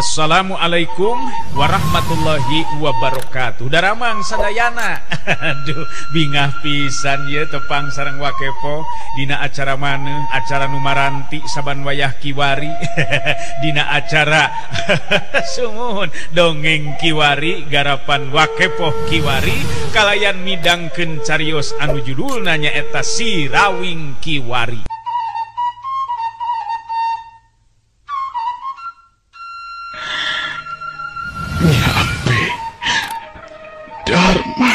Assalamualaikum warahmatullahi wabarakatuh. Daramang sadayana. Aduh, bingah pisan ye tepang sareng Wakepo dina acara maneuh, acara nu maranti saban wayah kiwari. Dina acara sumuhun dongeng kiwari garapan Wakepo kiwari kalayan midangkeun carios anu judulna nyaeta Si Rawing Kiwari. Dharma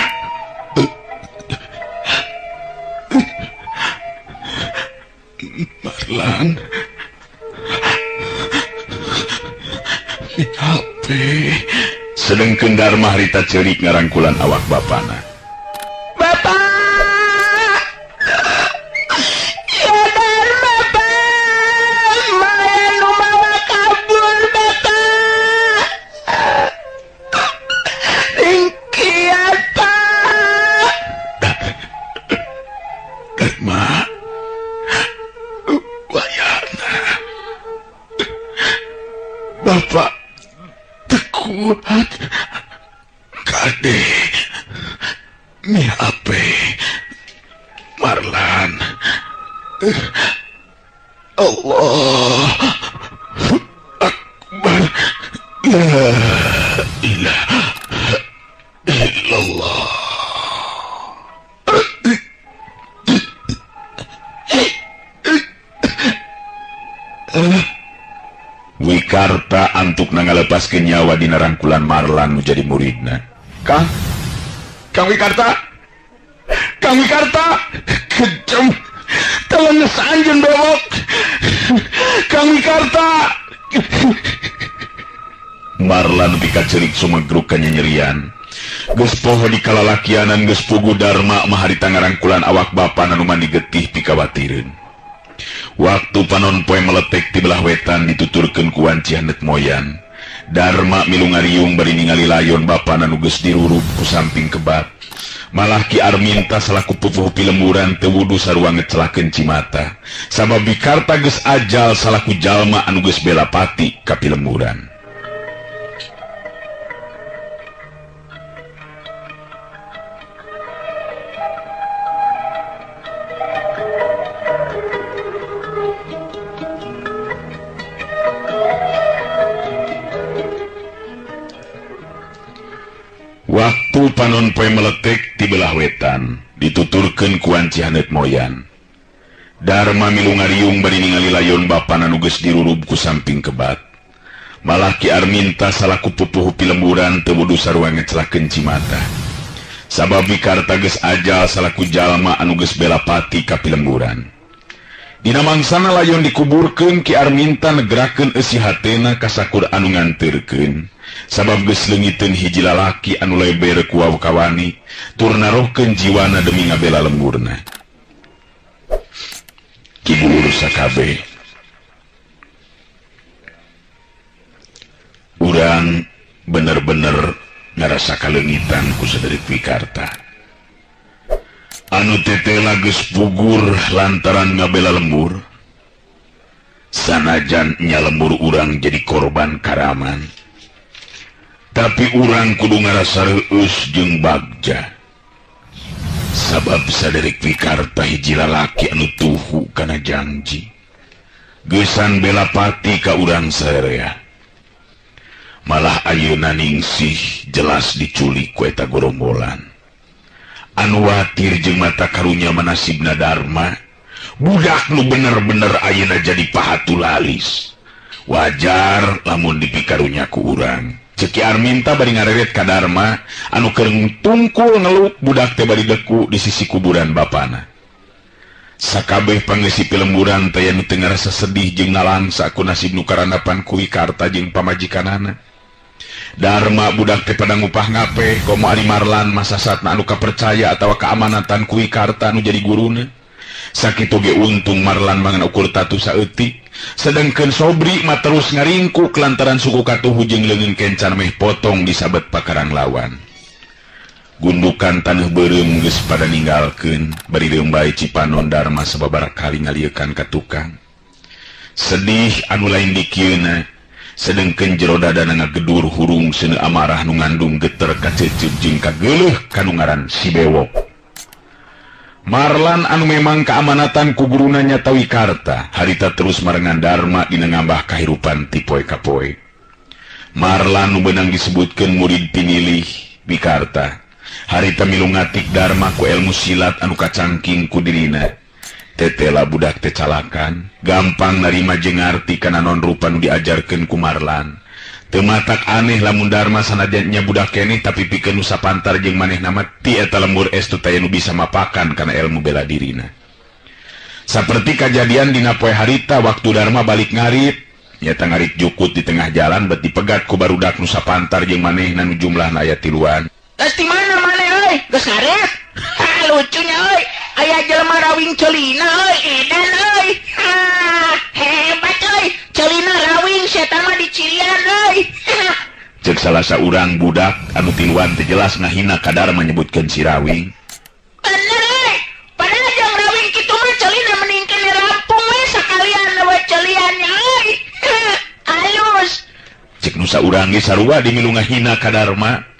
Marlan Ape sedengkeun Dharma harita ceurik ngarangkulan awak bapana. Bapak, ya Dharma Pak, maya nu mawa kabur Bapak. Ringkiat Pak. Dharma wayana Bapak tekuat kade miape Marlan. Allah Akbar, la ilaha illallah. Wikarta antuk ngalepaskeun nyawa dina rangkulan Marlan nu jadi muridna. Kang, Kang Wikarta, Kang Wikarta, kejam, telenges anjeun bewok. Kang Wikarta. Marlan pikacerik sumegruk kanyanyerian. Geus poho di kalalakianan geus pugu Dharma mah harita ngarangkulan awak bapana nu mandi getih pikawatireun. Waktu panon poe meletek ti belah wetan dituturkeun ku wanci haneut moyan. Dharma milu ngariung bari ningali layon bapana nu geus dirurub ku samping kebat. Malah Ki Arminta salaku pupuh pilemburan teu wudu sarua ngecelakeun cimata. Sabab Wikarta geus ajal salaku jalma anu geus bela pati ka pilemburan. Waktu panon poe meletek ti belah wetan dituturkeun ku wanci haneut moyan. Dharma milu ngariung bari ningali layon bapana nu geus dirurub ku samping kebat. Malah Ki Arminta salaku pupuh pilemburan teu wudu sarua ngecelakeun cimata. Sabab Wikarta geus ajal salaku jalma anu geus bela pati ka pilemburan. Dina mangsana layon dikuburkeun Ki Arminta negrakeun eusi hatena ka sakur anu nganteurkeun. Sabab geus leungiteun hiji lalaki anu leber ku kawani tur narohkeun jiwana demi ngabela lemburna. Ki Bulur sakabeh urang bener-bener ngarasa kaleungitan ku saderek Wikarta. Anu tetela geus pugur lantaran ngabela lembur. Sanajan nya lembur urang jadi korban karaman, tapi urang kudu ngarasa reueus jeung bagja. Sabab saderek Wikarta hiji lalaki anu tuhu kana janji. Geusan bela pati ka urang sararea. Malah ayeuna ningsih jelas diculik ku eta gorombolan. Anu watir jeung mata karunya manasibna Dharma, budak nu bener-bener ayeuna jadi pahatu lalis. Wajar lamun dipikarunya ku urang. Cek Ki Arminta bari ngareret ka Dharma anu keur tungkul ngeluk budak teh bari deku di sisi kuburan bapana. Sakabeh pangeusi pilemburan teh anu teu ngarasa sedih jeung nalangsa ku nasib nu karandapan ku Wikarta jeung pamajikanana. Dharma budak teh pada ngupah ngape komo ari Marlan masasatna anu kapercaya atawa keamanatan ku Wikarta anu jadi guruna. Sakitu ge untung Marlan mangan ukur tatu saeutik. Sedengkeun Sobri mah terus ngaringkuk lantaran suku katuhu jeung leungeun kencan meh potong disabet pakarang lawan. Gundukan taneuh beureum geus pada ninggalkeun bari reumbai Cipanon Dharma sababaraha kali ngaliekan ka tukang. Sedih anu lain dikieuna. Sedengkeun jero dadana ngagedur hurung seuneu amarah nu ngandung geter kaceceup jeung kageuleuh kanu ngaran si Bewok. Marlan anu memang keamanatan ku guruna nyata Wikarta harita terus marengan Dharma dina ngambah kahirupan ti poe ka poe. Marlan nu beunang disebutkeun murid pinilih Wikarta harita milu ngatik Dharma ku ilmu silat anu kacangking ku dirina. Tetela budak teh calakan, gampang narima jeung ngarti kana non rupa nu diajarkeun ku Marlan. Teu matak aneh lamun Dharma sanajan nya budak keneh tapi pikeun nu sapantar jeung manehna mah ti eta lembur estu taya nu bisa mapakan kana ilmu bela dirina. Saperti kajadian dina poe harita waktu Dharma balik ngarit, nyata ngarit jukut di tengah jalan bet dipegat ku barudak nu sapantar jeung manehna nu jumlahna aya tiluan. Geus di mana maneh euy? Geus ngarit? Ha, lucunya euy. Aya jelema rawing celina euy, edan euy. Ha, hebat euy. Celina rawing setan mah dicirian euy. Ceuk salah saurang budak anu tiluan teu jelas ngahina ka Dharma nyebutkeun si rawing. Bener euy. Padahal jeung rawing kitu mah celina mending kene rampung we sakalian we celiannya euy. Alus. Ceuk nu saurang ge sarua dimilu ngahina ka Dharma.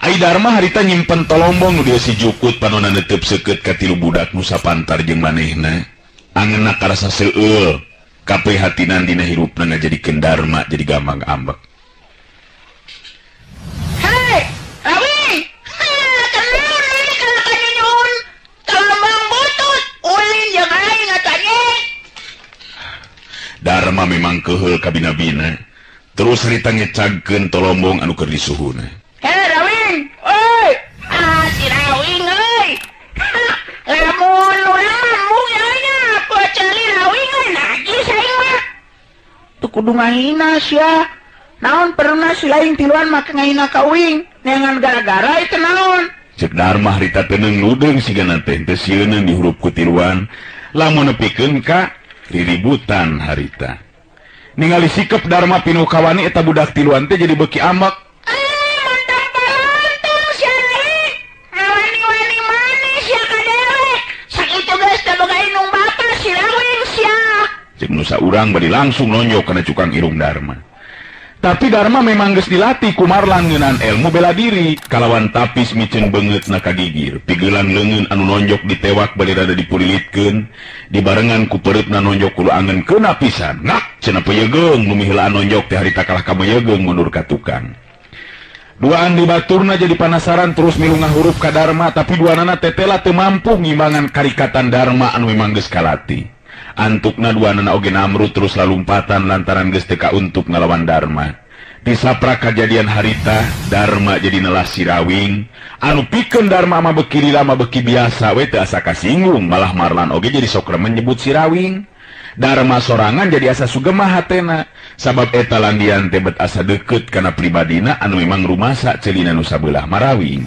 Ai Dharma harita nyimpen tolombong nu dieu si jukut panona netep seukeut ka tilu budak nu sapantar jeung manehna. Angeunna karasa seueul, kaprihatinan dina hirupna ngajadikeun Dharma jadi gampang ambek. Hei, Rawing! Ha, kenaon ini kana kanyunyun? Tolombong butut, ulin jeung aing atuh anjing. Dharma memang keheul kabina-bina, terus harita ngecagkeun tolombong anu keur disuhuna. Hei, Rawing! Oi! Ah, si Rawing euy. Lamun urang mah embung ya nya, peceuli Rawing euy najis aing mah. Teu kudu ngahina sia. Naon pernah si lain tiluan make ngahina ka uing, neangan gara-gara itu naon. Ceuk Dharma harita teu ludeung sigana teh teu sieuneun dihurup ku tiluan, lamun nepikeun ka riributan harita. Ningali sikep Dharma pinuh kawani eta budak tiluan teh jadi beuki ambek. Nusa urang bari langsung nonjok kana cukang irung Dharma. Tapi Dharma memang geus dilatih ku Marlan ngeunaan ilmu bela diri kalawan tapis miceun beungeutna ka gigir, pigelan leungeun anu nonjok ditewak bari rada dipulilitkeun, dibarengan ku pereutna nonjok kudu angen keuna pisan. Ngak cenah peyegeung nu miheulaan nonjok teh harita kalah ka meyegeung mundur ka tukang. Duaan di baturna jadi panasaran terus milu ngahurup ka Dharma, tapi duanana tetela teu mampu ngimbangan karikatan Dharma anu memang geus kalatih. Antukna duanana oge namrud terus lalumpatan lantaran geus teu kauntup ngalawan Dharma. Disaprak kajadian harita, Dharma jadi nelah si Rawing. Anu pikeun Dharma mah beuki lila mah beuki biasa we teu asa kasinggung, malah Marlan oge jadi sok remen nyebut si Rawing. Dharma sorangan jadi asa sugemah hatena, sabab eta landian teh bet asa deukeut kana pribadina anu memang rumasa celina nu sabelah Marawing.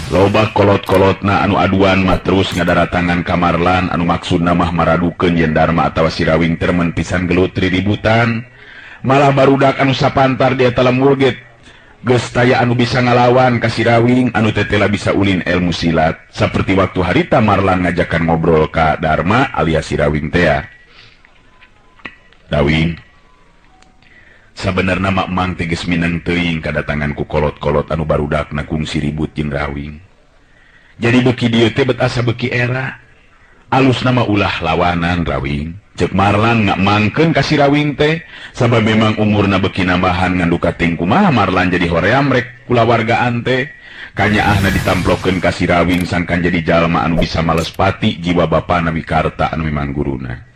Loba kolot-kolotna anu aduan mah terus ngadaratangan ka Marlan anu maksudna mah maradukeun yen Dharma atawa si Rawing termen pisan gelut riributan. Malah barudak anu sapantar di eta lembur ge geus taya anu bisa ngalawan ka si Rawing anu tetela bisa ulin ilmu silat. Saperti waktu harita Marlan ngajakan ngobrol ka Dharma alias si Rawing tea. Rawing, sabenerna mak mang teh geus mineng teuing kadatangan ku kolot-kolot anu barudakna kungsi ribut jeung Rawing. Jadi beuki dieu teh bet asa beuki era. Alus nama ulah lawanan Rawing. Ceuk Marlan ngakmangkeun ka si Rawing teh sabab memang umurna beuki nambahan ngan duka ting kumaha Marlan jadi hoream rek kulawargaan teh. Kanyaahna ditamplokeun ka si Rawing sangkan jadi jalma anu bisa males pati jiwa bapana Wikarta anu memang guruna.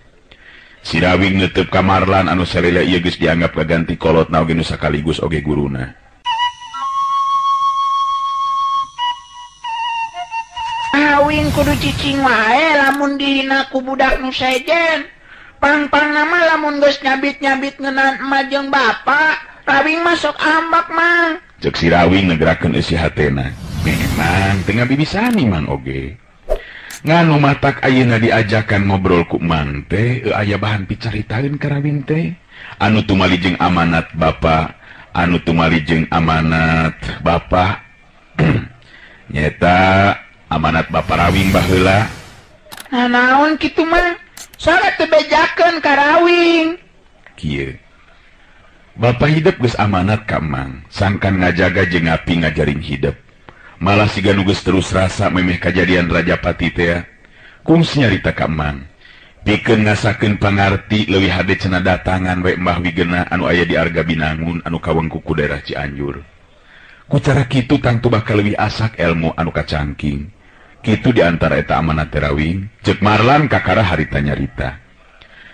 Si Rawing netep ka Marlan anu salila ieu geus dianggap kaganti kolotna oge nu sakaligus oge guruna. Rawing kudu cicing wae lamun dihina ku budak nu sejen. Pang-pangna mah lamun geus nyabit-nyabit ngeunaan emak jeung bapa, Rawing mah sok ambak mang. Ceuk si Rawing ngegerakeun eusi hatena. Memang teu ngabibisani mang oge. Nganu matak ayeuna diajakan ngobrol ku mang teh aya bahan picaritaeun ka Rawing teh. Anu tumali jeung amanat bapa, anu tumali jeung amanat bapa. Nyeta amanat bapa Rawing baheula. Nah naon kitu mah? Saha teu bejakeun ka Rawing? Kieu. Bapak hidup geus amanat ka Mang, sangkan ngajaga jeung ngapi ngajaring hidup. Malah siga nu geus terus rasa memeh kajadian Rajapati teh. Kungsi nyarita ka Mang. Pikeun ngasakeun pangarti leuwih hade cenah datangan we Mbah Wigena anu aya di Arga Binangun anu kawengku ku daerah Cianjur. Ku cara kitu tangtu bakal leuwih asak elmu anu kacangking. Kitu di antara eta amanat teh Rawing, ceuk Marlan kakara harita nyarita.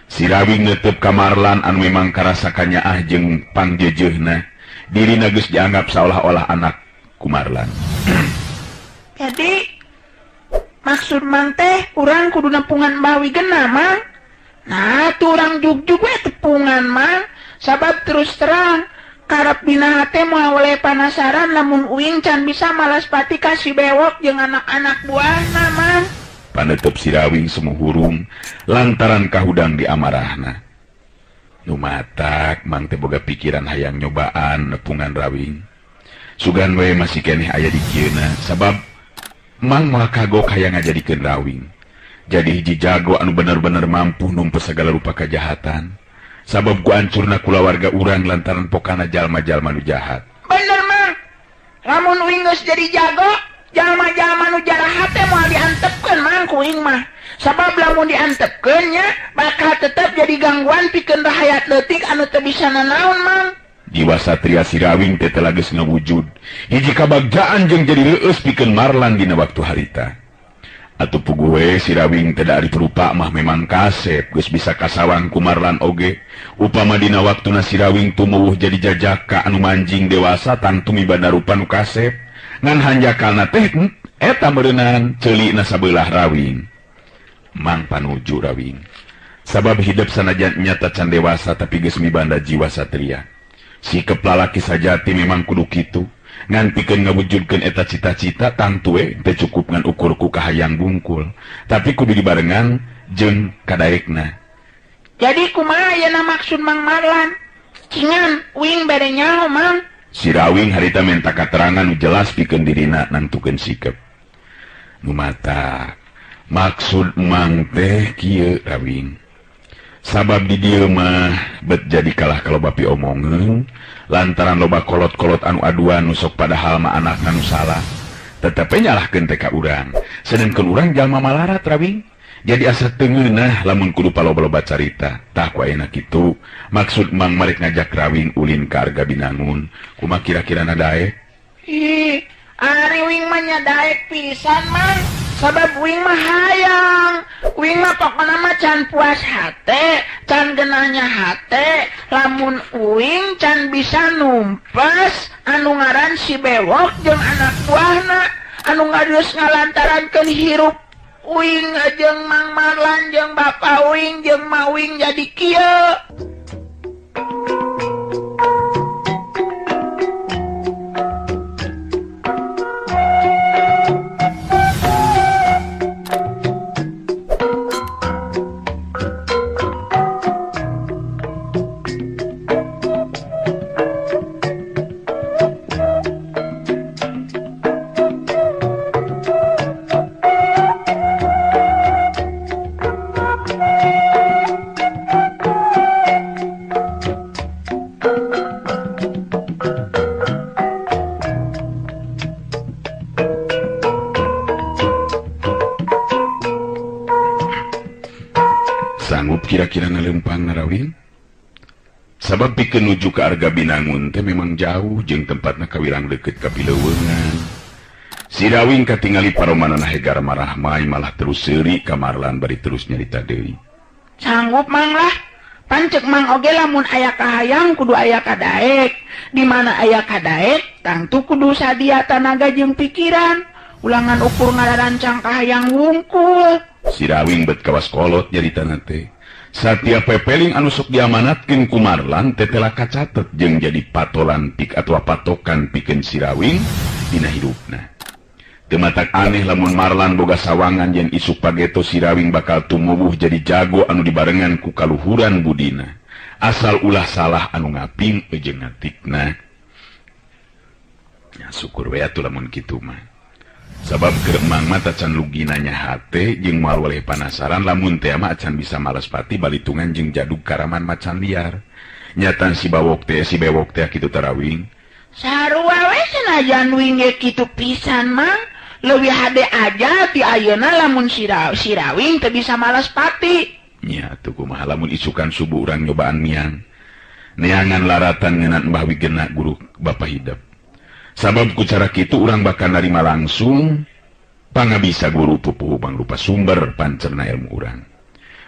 Si Rawing neuteup ka Marlan anu memang karasa kanyaah jeung pangjeujeuhna. Dirina geus dianggap saolah-olah anak ku Marlan. Jadi maksud Mang teh urang kudu nepungan Mbah Wigena Mang. Nah tuh urang jugjug we tepungan Mang. Sabab terus terang karep dina hate moal oleh panasaran lamun uing can bisa malaspati ka si bewok jeung anak-anak buahna Mang. Panetep si Rawing sumuhurung lantaran kahudang di amarahna. Nu matak Mang teh boga pikiran hayang nyobaan nepungan Rawing. Sugan we masih keneh aya di kieuna sabab Mang moal kagok hayang ngajadikeun Rawing. Jadi hiji jago anu bener-bener mampu numpes segala rupa kejahatan. Sabab ku ancurna kulawarga urang lantaran pokana jalma-jalma nu jahat. Bener Mang. Lamun uing geus jadi jago, jalma-jalma nu jarahat teh moal diantepkeun Mang ku uing mah. Sabab lamun diantepkeun nya bakal tetep jadi gangguan pikeun rahayat leutik anu teu bisa nanaon Mang. Jiwa satria si Rawing teh telah geus ngawujud. Hiji kabagjaan jeung jadi leueus pikeun Marlan dina waktu harita. Atuh puguh we si Rawing teh da ari perupa mah memang kasep geus bisa kasawang ku Marlan oge. Upama dina waktuna si Rawing tumuwuh jadi jajaka anu manjing dewasa tangtu mibanda rupa nu kasep. Ngan hanjakalna teh eta meureunan ceulina sabelah Rawing. Mang panuju Rawing. Sabab hidup sanajan nyata can dewasa tapi geus mibanda jiwa satria. Sikep lalaki sajati memang kudu kitu. Ngan pikeun ngawujudkeun eta cita-cita tangtu we teu cukup ngan ukur ku kahayang bungkul, tapi kudu dibarengan jeung kadaekna. Jadi kumaha ayeuna maksud Mang Marlan? Cingan uing bere nyaho Mang. Si Rawing harita menta katerangan nu jelas pikeun dirina nangtukeun sikep. Nu mata maksud Mang teh kieu Rawing. Sabab di dieu mah bet jadi kalah kalau bapi omongeun lantaran loba kolot-kolot anu aduan nu sok padahal mah anakna nu salah. Tetep nyalahkeun teh ka urang. Sedengkeun urang jalma malarat Rawing. Jadi asa teu ngeunah lamun kudu paloba-loba carita. Tah ku ayeuna kitu maksud Mang marek ngajak Rawing ulin ka Arga Binangun. Kumaha kira-kirana daek? Ih, ari uing mah nya daek pisan Mang. Sabab uing mah hayang. Uing mah pokona mah can puas hate, can genahnya hate, lamun uing can bisa numpes anu ngaran si bewok jeung anak buahna anu ngarius ngalantarankeun hirup uing jeung Mang Marlan jeung bapa uing jeung ma uing jadi kieu. Sanggup kira-kira nalempang Rawing? Sabab pikeun nuju ka Arga Binangun teh memang jauh jeung tempatna kawirang deukeut ka Pileuweungan. Si Rawing katingali paromanana hegar marahmai malah terus seuri ka Marlan bari terus nyarita deui. Sanggup Mang lah. Pancek Mang oge lamun aya kahayang kudu aya kadaek. Di mana aya kadaek tangtu kudu sadia tanaga jeung pikiran. Ulangan ukur ngararancang kahayang wungkul. Si Rawing bet kawas kolot nyaritana teh. Satiap pepeling anu sok diamanatkeun ku Marlan teh telah kacatet jeung jadi patolan pik atawa patokan pikeun si Rawing dina hirupna. Teu matak aneh lamun Marlan boga sawangan yen isuk pageto si Rawing bakal tumuwuh jadi jago anu dibarengan ku kaluhuran budina. Asal ulah salah anu ngaping jeung ngatikna. Ya syukur we atuh lamun kitu mah. Sabab keur Mang mah tacan luginanya hate jeung moal weleh panasaran lamun teh mah acan bisa malaspati balitungan jeung jadug karaman macan liar. Nyatan si bawok teh si bewok teh kitu tarawing. Sarua we sanajan wing ge kitu pisan mang. Leuwih hade aja ti ayeuna lamun sirawing teu bisa malas pati. Nya atuh kumaha lamun isukan subuh urang nyobaan miang. Neangan laratan ngeunaan Mbah Wigena guru Bapak Hidep. Sabab ku cara kitu urang bakal narima langsung pangabisa guru pupuhu pangrupa sumber pancerna ilmu urang.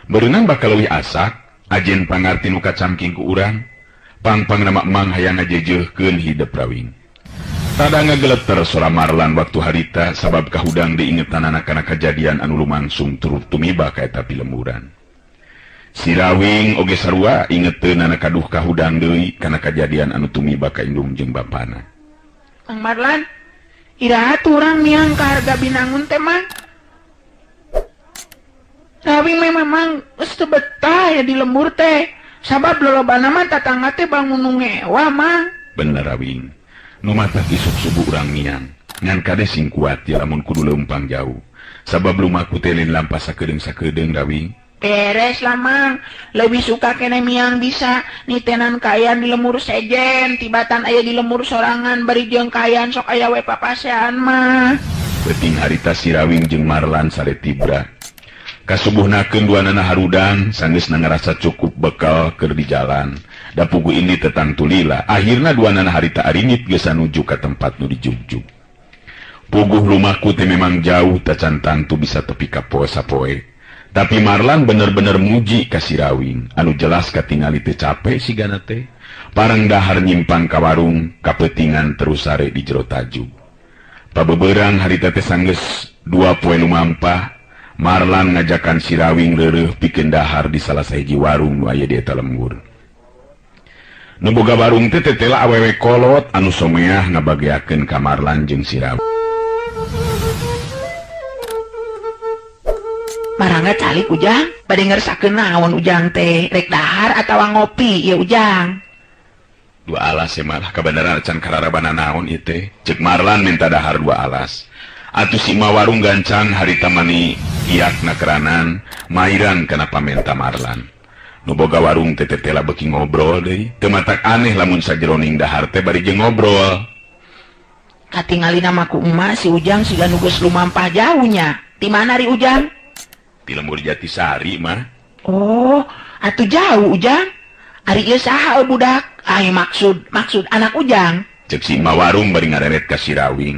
Berenang bakal leuwih asak, ajen pangarti nu kacamking ku urang, pangpang nama mang hayang ngajejeuhkeun hidep rawing. Tada ngageleter sora Marlan waktu harita sabab kahudang diingetanana kana kajadian anu lumangsung turut tumiba ka eta pilemburan. Si Rawing oge sarua ingeteunana kaduh kahudang deui kana kajadian anu tumiba ka indung jeung bapana. Kang Marlan, iraha urang miang ka harga binangun teh mah. Rawing memang geus teu betah ya di lembur teh. Sabab lolobana mah tatangga teh bangun nu ngewa mah. Bener Rawing. Nu matak isuk subuh urang miang. Ngan kade sing kuat ya lamun kudu leumpang jauh. Sabab lumaku teh lain lampah sakedeung-sakedeung Rawing. Beres lah mang, lebih suka kene miang bisa nitenan kayan di lemur sejen, tibatan aya di lemur sorangan bari jeung kayan sok aya we papasean mah. Beuting harita si Rawing jeung Marlan sare tibra. Kasubuhnakeun duanana harudang sanggeusna ngarasa cukup bekal keur di jalan. Da pugu ini tetang tulila, akhirna duanana harita aringit geus nuju ka tempat nu dijugjug. Puguh lumaku teh memang jauh tacan tangtu bisa tepi ka poe sapoe. Tapi Marlan bener-bener muji ka si Rawing, anu jelas katingali teu capek sigana teh. Parang dahar nyimpang ka warung, kapeutingan terus sare di jero tajug. Pabeberang harita teh sanggeus 2 poe lumampah, Marlan ngajakan si Rawing reureuh pikeun dahar di salah sahiji warung nu aya di eta lembur. Nu boga warung teh tetela awewe kolot anu someah ngabageakeun ka Marlan jeung si Rawing. Marangga calik Ujang, bade ngersakeun naon Ujang teh, rek dahar atawa ngopi ya Ujang. Dua alas ya malah kabeneran can kararabana naon ieu teh. Cek Marlan minta dahar dua alas. Atuh si ma warung gancang harita mani iakna keranan, mairan kana pamenta Marlan. Nu boga warung teh tetela beuki ngobrol deui, teu matak aneh lamun sajeroning dahar teh bari jeung ngobrol. Katingalina mah ku emak si Ujang siga nu geus lumampah jauhnya. Ti mana ri Ujang? Di lembur Jatisari mah. Oh, atuh jauh Ujang. Ari ieu saha budak? Ai maksud anak Ujang. Cek si ma warung bari ngareret ka si Rawing.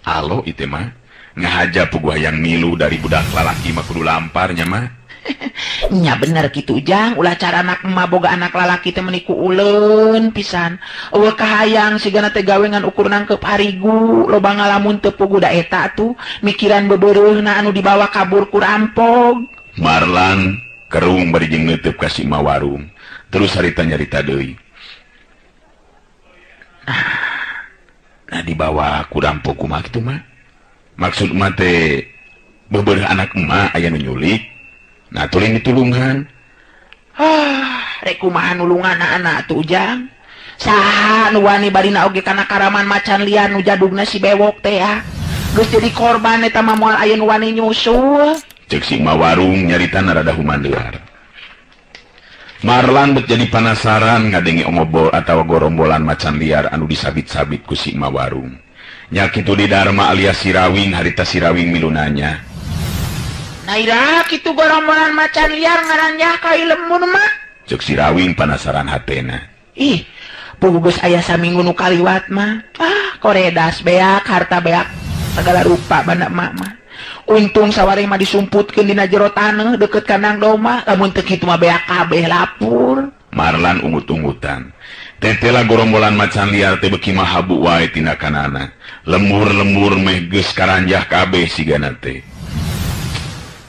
Alo ieu teh mah ngahaja puguh hayang milu dari budak lalaki mah kudu lamparnya mah. Nya bener kitu Ujang, ulah cara anak emak boga anak lalaki teh meni ku uleun pisan. Eueuh kahayang sigana teh gawe ngan ukur nangkep harigu, loba ngalamun teu puguh da eta atuh mikiran bebereuhna anu dibawa kabur ku rampog. Marlan kerung bari jeung neuteub ka si ma warung. Terus harita nyarita deui. Nah dibawa ku rampog kumaha kitu mah? Maksud mah teh bebereuh anak emak aya nu nyulik. Nah tulung ditulungan. Ah, rek kumaha nulungan anak tuh Ujang. Saha nu wani barina oge kana karaman macan liar nu jadugna si bewok teh ya. Geus jadi korban eta mah moal aya nu wani nyusul. Cek si ma warung nyarita rada humandear. Marlan bet jadi panasaran ngadenge ongobol atawa gorombolan macan liar anu disabit-sabit ku si ma warung. Nya kitu di Dharma alias si Rawing harita si Rawing milu nanya. Naira kitu gorombolan macan liar ngaranjah ka lembur mah. Cek si Rawing panasaran hatena. Ih, puguh geus aya saminggu nu kaliwat mah. Ah, koredas beak, harta beak, segala rupa banda emak mah. Untung sawareh mah disumputkeun dina jero taneuh deukeut kandang domba, lamun teu kitu mah beak kabeh lapur. Marlan ungut-ungutan. Tetela gorombolan macan liar teh beuki mahabu wae tindakanana. Lembur-lembur meh geus karanjah kabeh sigana teh.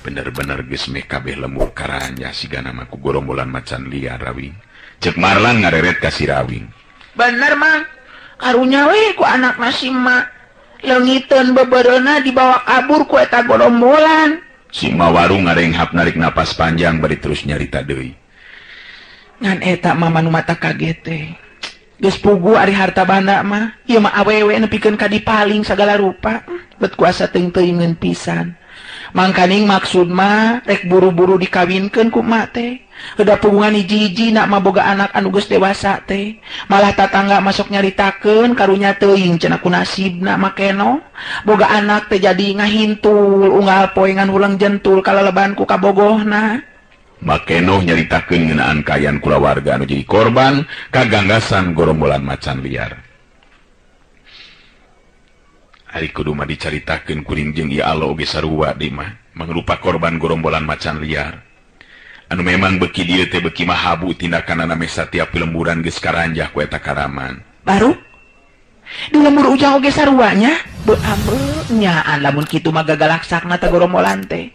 Bener-bener geus meh kabeh lembur karanjah sigana mah ku gorombolan macan liar Rawing. Cek Marlan ngareret ka si Rawing. Bener mang, karunya we ku anak si mak. Leungiteun bebereuna dibawa kabur ku eta gorombolan. Si ma warung ngarenghap narik napas panjang bari terus nyarita deui. Ngan eta mama nu mata kaget teh. Geus puguh ari harta banda mah, ieu mah awewe nepikeun ka dipaling sagala rupa. Bet kuasa teuing-teuingeun pisan. Mangkaning maksud mah rek buru-buru dikawinkeun ku emak teh. Heuda pugungan hiji-hiji nak mah boga anak anu geus dewasa teh. Malah tatangga masuk nyaritakeun karunya teuing cenah ku nasibna Makeno. Boga anak teh jadi ngahintul unggal poe ngan hulang jentul kalaleban ku kabogohna. Makeno nyaritakeun ngeunaan kaayaan kulawarga anu jadi korban kaganggasan gorombolan macan liar. Ari kudu mah dicaritakeun kuring jeung ieu alo oge sarua deui mah mangrupa korban gorombolan macan liar. Anu memang beki dieu teh beki mahabu tindakanana meh satiap lemburan geus karanjah ku eta karaman. Baru di lembur ujang oge sarua nya beuambe nyaan lamun kitu mah gagalaksakna ta gorombolan teh.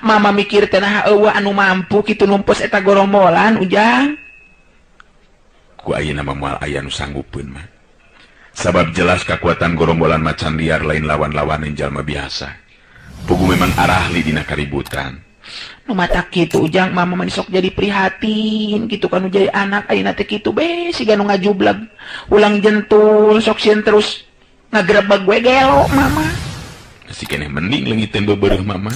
Mama mikir teh naha eueuh anu mampu kitu numpes eta gorombolan ujang. Ku ayeuna mah moal aya nu sanggupeun mah. Sabab jelas kekuatan gorombolan macan liar lain lawan-lawanan jalma biasa. Pugu memang arahli dina kaributan. Nu matak kitu ujang mama mah sok jadi prihatin kitu kan jadi anak ayeuna teh kitu be siga nu ngajubleg. Ulang jentul sok sieun terus ngagrebeg we gelo mama. Si keneh mending leungiteun bebereuh mama.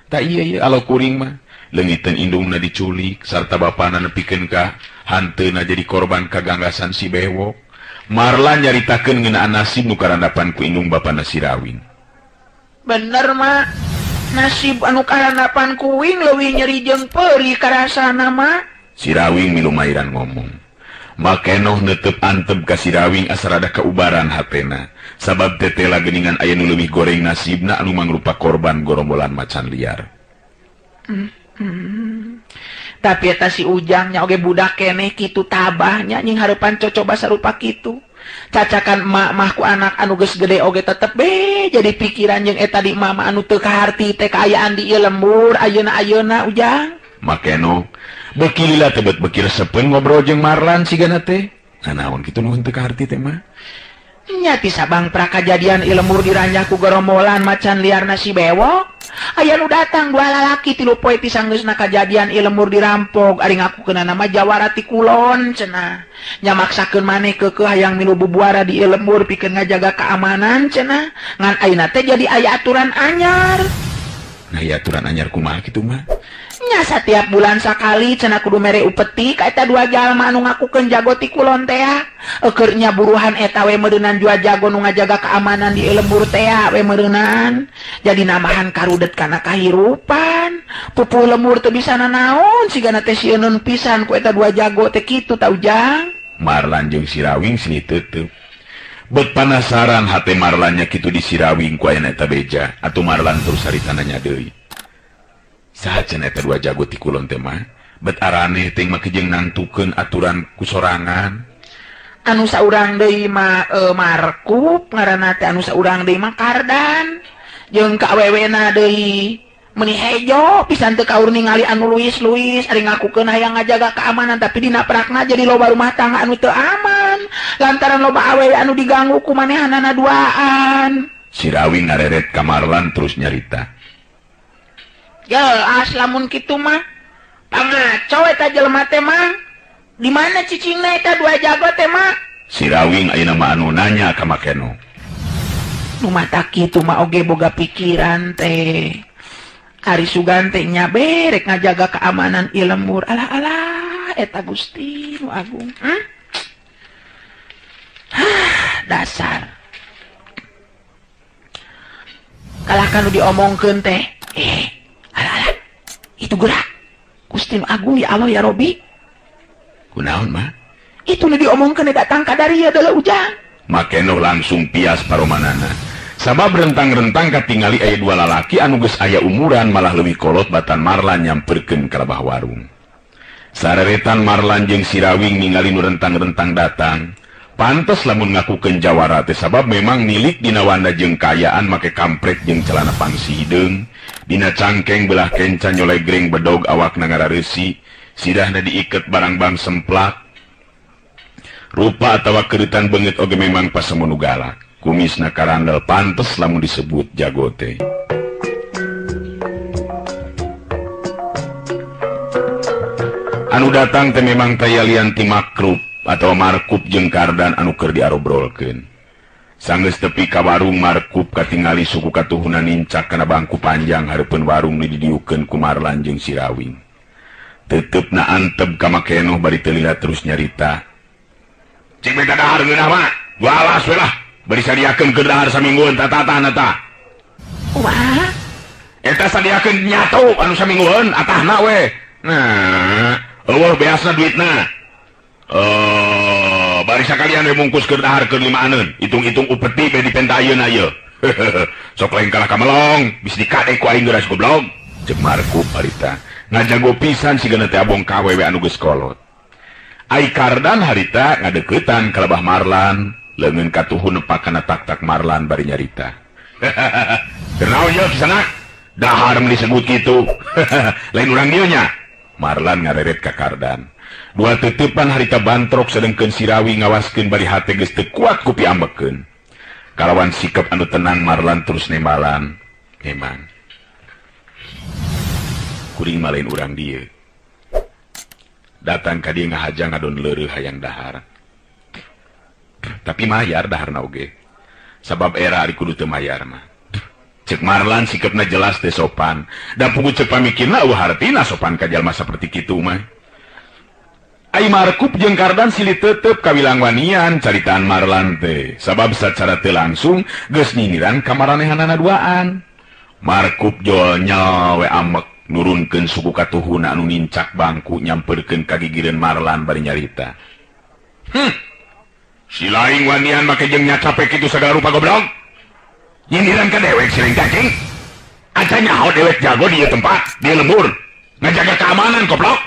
Ta ieu ieu alo kuring mah leungiteun indungna diculik sarta bapana nepikeun ka hanteuna jadi korban kaganggasan si bewok. Marlan nyaritakeun ngeunaan nasib nu karandapan ku indung bapana si Rawing. Bener mak, nasib anu karandapan kuing leuwih nyeri jeung peurih karasana mak. Si Rawing milumairan ngomong. Makenoh netep antep ka si Rawing asa rada kaubaran hatena. Sabab tetela geuningan aya nu leuwih goreng nasibna anu mangrupa korban gorombolan macan liar. Tapi eta si ujangnya oge budak keneh kitu tabahnya nying hareupan cocoba sarupa kitu. Cacakan emak mah ku anak anu geus gede oge tetep be jadi pikiran jeung eta di mama anu teu kaharti teh kaayaan di ieu lembur ayeuna-ayeuna ujang. Makeno beuki lila teh bet beuki resepeun ngobrol jeung Marlan sigana teh. Nanaon kitu nu teu kaharti teh mah? Nya ti sabang prakajadian ieu lembur diranjah ku gorombolan macan liarna si bewok. Aya nu datang dua lalaki tilu poe ti sanggeusna kajadian ieu lembur dirampok ari ngakukeunna nama jawara ti kulon cenah. Nya maksakeun maneh keukeuh hayang milu bubuara di ieu lembur pikeun ngajaga keamanan cenah. Ngan ayeuna teh jadi aya aturan anyar. Nah ieu aturan anyar kumaha kitu mah? Nya satiap bulan sakali cenah kudu mere upeti ka eta dua jalma anu ngakukeun jago ti kulon teh. Eukeur nya buruhan eta we meureunan jua jago nu ngajaga keamanan di lembur teh we meureunan. Jadi namahan karudet kana kahirupan. Pupuh lembur teu bisa nanaon sigana teh sieuneun pisan ku eta dua jago teh kitu ta ujang. Marlan jeung si Rawing sini tetep. Bet panasaran hate Marlannya kitu di si Rawing ku aya eta beja atuh Marlan terus haritana nya deui. Saha cenah eta dua jago ti kulon teh mah? Bet araneh teh mah jeung nangtukeun aturan ku sorangan. Anu saurang deui mah Markup ngaranna teh anu saurang deui mah Kardan. Jeung ka awewena deui meuni hejo pisan teu kaur ningali anu luis-luis ari ngakukeun hayang ngajaga keamanan tapi dina prakna jadi loba rumah tangga anu teu aman lantaran loba awewe anu diganggu ku manehanana duaan. Si Rawing ngareret ka Marlan terus nyarita. Jelas lamun kitu mah pangaco eta jelema teh mah. Di mana cicingna eta dua jago teh mah? Si Rawing ayeuna mah anu nanya ka Makeno. Nu mata kitu mah oge boga pikiran teh. Ari sugan teh nya berek ngajaga keamanan ieu lembur. Alah alah eta Gusti nu agung. Hah, dasar. Kalah kanu diomongkeun teh. Alah alah itu gerak Gusti nu agung ya Allah ya Robi. Kunaon mah? Itu nu diomongkeun datang ka dari adalah ujang. Makeno langsung pias paromanana. Sabab rentang-rentang katingali aya dua lalaki anu geus aya umuran malah leuwih kolot batan Marlan nyamperkeun ka lebah warung. Sareretan Marlan jeung si Rawing ningali nu rentang-rentang datang. Pantes lamun ngakukeun jawara teh sabab memang milik dina wanda jeung kaayaan make kampret jeung celana pangsi hideung. Dina cangkeng belah kenca nyolegreng bedog awakna ngarareusi, sidahna diiket barang-bang semplak. Rupa atawa keuritan beungeut oge memang pasemonu galak. Kumisna karandel pantes lamun disebut jago teh. Anu datang teh memang taya lian ti makrub atau markup jeung kardan anu keur diarobrolkeun. Sanggeus tepi ka warung Markup katingali suku katuhuna nincak kana bangku panjang hareupeun warung nu didiukeun ku Marlan jeung si Rawing. Teuteup-na antep ka Makenoh bari teu lila terus nyarita. Cik beta dahar ngeunah mah, dua alas we lah. Bari sadiakeun keur dahar saminggueun tatatahna tah. Kumaha? Eta sadiakeun nyatu anu saminggueun atahna we. Nah, eueuh beasna duitna. Bari sakalian we mungkus keur dahar keur limaaneun. Hitung-hitung upeti be dipenta ayeuna ieu. Sok lain kalah ka melong, bisi dikade ku aing geus goblok. Ceuk Markup harita. Ngajago pisan sigana teh abong ka awewe anu geus kolot. Ai Kardan harita ngadeuketan ka Lebah Marlan, leungeun katuhun nepak kana tak-tak Marlan bari nyarita. Keur naon ieu kisana? Dahar mun disebut kitu. Lain urang dieu nya. Marlan ngareret ka Kardan. Dua teuteupan harita bantrok sedengkeun si Rawi ngawaskeun bari hate geus teu kuat ku piambekeun. Kalawan sikap anu tenang Marlan terus nembalan. Memang kuring mah lain urang dieu. Datang ka dieu ngahaja ngadon leureuh hayang dahar. Tapi mayar daharna oge. Sabab era ari kudu teu mayar mah. Ceuk Marlan sikapna jelas teh sopan. Da pugu ceuk pamikirna eueuh hartina sopan ka jalma saperti kitu mah. Ai Markup jeung Kardan silih tetep kawilang wanian caritaan Marlan teh. Sabab sacara teu langsung geus nyinyiran ka maranehanana duaan. Markup jol nyawe amek nurunkeun suku katuhuna anu nincak bangku nyamperkeun ka gigireun Marlan bari nyarita. Si laing wanian make jeung nyacape kitu sagala rupa goblok. Nyindiran ka dewek si laing cacing. Aca nyaho dewek jago di ieu tempat, di lembur. Ngajaga keamanan goblok.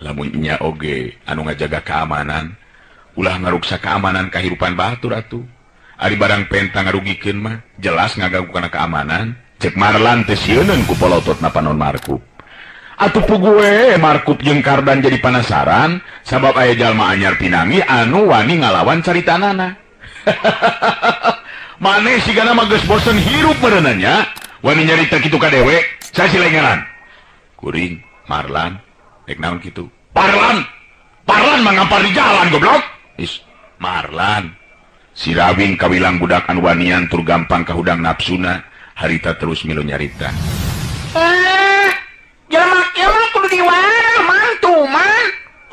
Lamun nya oge anu ngajaga keamanan, ulah ngaruksa keamanan kahirupan batur atuh. Ari barang penta ngarugikeun mah jelas ngaganggu kana keamanan. Cek Marlan teh sieuneun ku polototna panon Markup. Atuh pugu we Markup jeung Kardan jadi panasaran sabab aya jalma anyar pinangi anu wani ngalawan caritanana. Maneh sigana mah geus bosen hirup meureunna nya, wani nyarita kitu ka dewek, saha si lain ngaran? Kuring Marlan. Rek naon kitu? Parlan. Parlan mah ngampar di jalan goblok. Is Marlan. Si Rawing kawilang budak anu wanian tur gampang kahudang nafsuna, harita terus milu nyarita. Jelema kieu mah kudu diwarah mantu mah.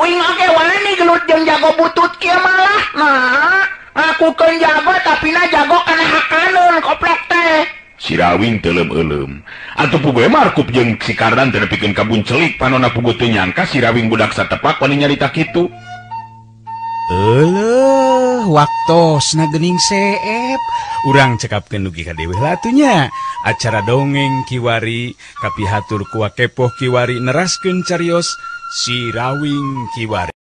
Uing oge wani gelut jeung jago butut kieu malah. Nah, ngakukeun jago tapi na jago kana hakaneun koplok teh. Si Rawing teu leuleum. Atuh pugu Markup jeung si Kardan teh nepikeun ka buncelik panona pugu teu nyangka si Rawing budak satepak wani nyarita kitu. Euleuh, waktosna geuning seep. Urang cekapkeun dugi ka deui lah atuh nya. Acara dongeng kiwari kapihatur ku Wakepoh kiwari neraskeun carios si Rawing kiwari.